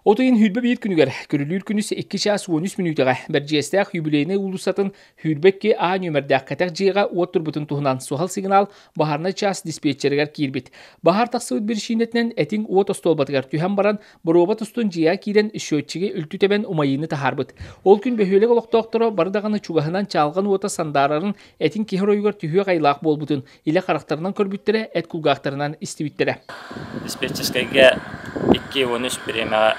От ыйын 21 күнүгэр, көрүлүүр күнүс 2 чаас 13 мүнүүтэҕэ Бэрдьигэстээх юбилейнай уулуссатын 22 А нүөмэрдээх кэтэх дьиэҕэ уот турбутун туһунан суһал сигнал баһаарынай чаас диспетчеригэр киирбит. Баһаар тахсыбыт биричиинэтинэн этиҥ уот остуолбатыгар түһэн баран, боруоба тустун дьиэҕэ киирэн счетчиги үлтү тэбэн умайыыны таһаарбыт. Ол күн бөһүөлэк олохтоохторо бары даҕаны чугаһынан чаалҕан уота сандаарарын, этиҥ киһи оройугар түһүөх айылаах буолбутун илэ харахтарынан көрбүттэрэ, эт кулгаахтарынан истибиттэрэ. Диспетчерскэйгэ 2:13 бириэмэҕэ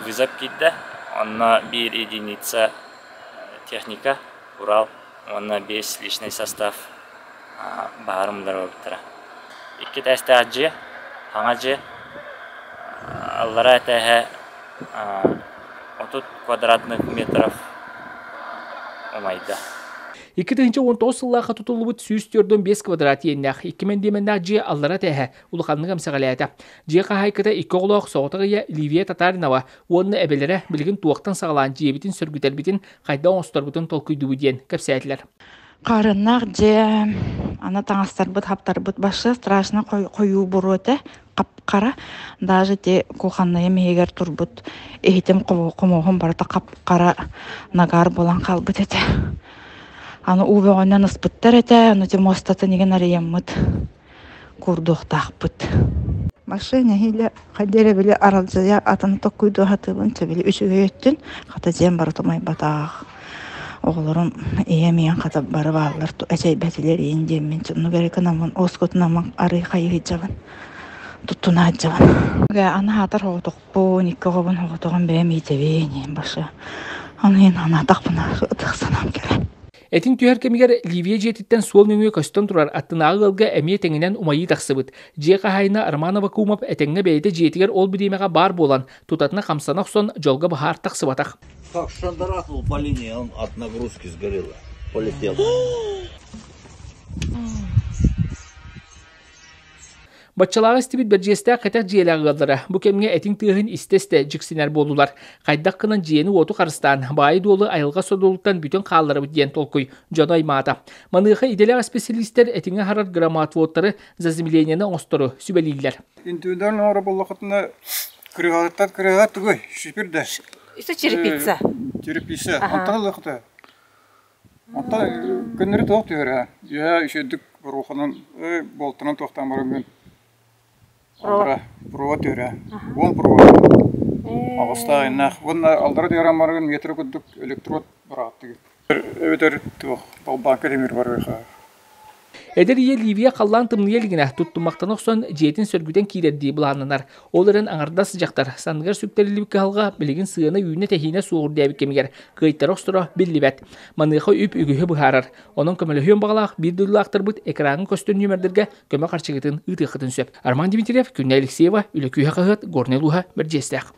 вызов киирдэ. Онно биир единица техника, Урал уонна биэс личный состав баһаарым барбыттара. Икки этээстээх дьиэ, хаҥа дьиэ, аллараа этээһэ 30 квадратных метров умайда. 2019 сыллаахха тутуллубут 145 квадрат иэннээх, икки мэндиэмэннээх дьиэ аллара этээһэ улаханнык эмсэҕэлээтэ. Дьиэ хаһаайката икки оҕолоох соҕотох ийэ Ливия Татаринова уонна эбэлэрэ билигин туохтан саҕалаан дьиэбитин сөргүтэрбитин, хайдах оҥосторбутун толкуйдуубут диэн кэпсээтилэр. Хаарыаннаах дьиэ, аны таҥастарбыт, хаптарбыт башы страшно хойуу буруо этэ, хап-хара. Даже ити кухоннайым иһигэр турбут иһитим хомуоһум барыта хап-хара нагар буолан хаалбыт этэ. Аны уу бөҕөнөн ыспыттар этэ, аны ити муостатын игин арыйаммыт куурдуохтаахпыт. Машина нэһиилэ хайда эрэ били аралдьыйа атын токкуйдуу сатыыбын били үчүгэй өттүн хата дьиэм барыта умайбатах оҕолорум ийэм ийэм хата бары бааллар эчэйбэтилэр иин диэммин оннук эрэ гынаммын уоскутунаммын арыы хайыһыйдьабын туттунаадьабын аны аатар оҕотохпун икки оҕобун оҕотоҕун бэйэм иитэбин иин башы ону иин анаатахпына ытык санаам кэлэр. Этиҥ түһэр кэмигэр Ливия дьиэтиттэн суол нөҥүө көстөн турар аттынааҕы ыалга эмиэ тэҥинэн умайыы тахсыбыт. Дьиэ хаһаайына Роман Аввакумов этэҥҥэ бэйэтэ дьиэтигэр ол бириэмэҕэ баар буолан, тутатына хамсана охсон, дьолго баһаар тахсыбатах. Как шандарахнул по линии, он от нагрузки сгорел, полетел. Баччалааҕы истибит бэрдьиэстээх кэтэх дьиэлээх ыаллара бу кэмҥэ этиҥ тыаһын истэ-истэ дьиксинэр буоллулар. Хайдах гынан дьиэни-уоту харыстаан, баайы-дуолу айылҕа содулуттан бүтүн хаалларабыт диэн толкуй дьону аймаата. Маныаха идэлээх исписэлиистэр этиҥи аһарар громоотводтары заземлениены оҥостору сүбэлииллэр. Индивидуально оҥоро буоллаххытына кырыһалыттан кырыһа тугуй? Шипир да. Ise черепица. Черепица. Онтон ылыахта. Онтон көннөрү туох түһэрэ? Дьэ, үчүгэйдик боруоханан, буолтанан туохтаан бараммын аллара пруо түһэрэ. Уон пруо. Аҕыстаах айаннаах. Уонна аллара түһэрэн баран метр курдук электрод быраҕаттыгыт. Эбэтэр туох балбааҥка тимир барыаха. Эдэр ийэ Ливия халлаан тымныйа илигинэ туттумахтана охсон дьиэтин сөргүтэн киирэрдии былааннанар. Ол эрэн аҥардас дьахтар санныгар сүктэриллибит кыһалҕа билигин сыана үүнэ-тэһиинэ суох үрдээбит кэмигэр кыайтара охсторо биллибэт. Маныаха үп үгүһү быһаарар. Онон көмөлөһүөн баҕалаах биир дойдулаахтарбыт экраҥҥа көстөр нүөмэрдэргэ көмө харчыгытын ыытыаххытын сөп. Роман Дмитриев, Күннэ Алексеева, Үлэ күүһэ хаһыат, Горнай улууһа, Бэрдьиэстээх.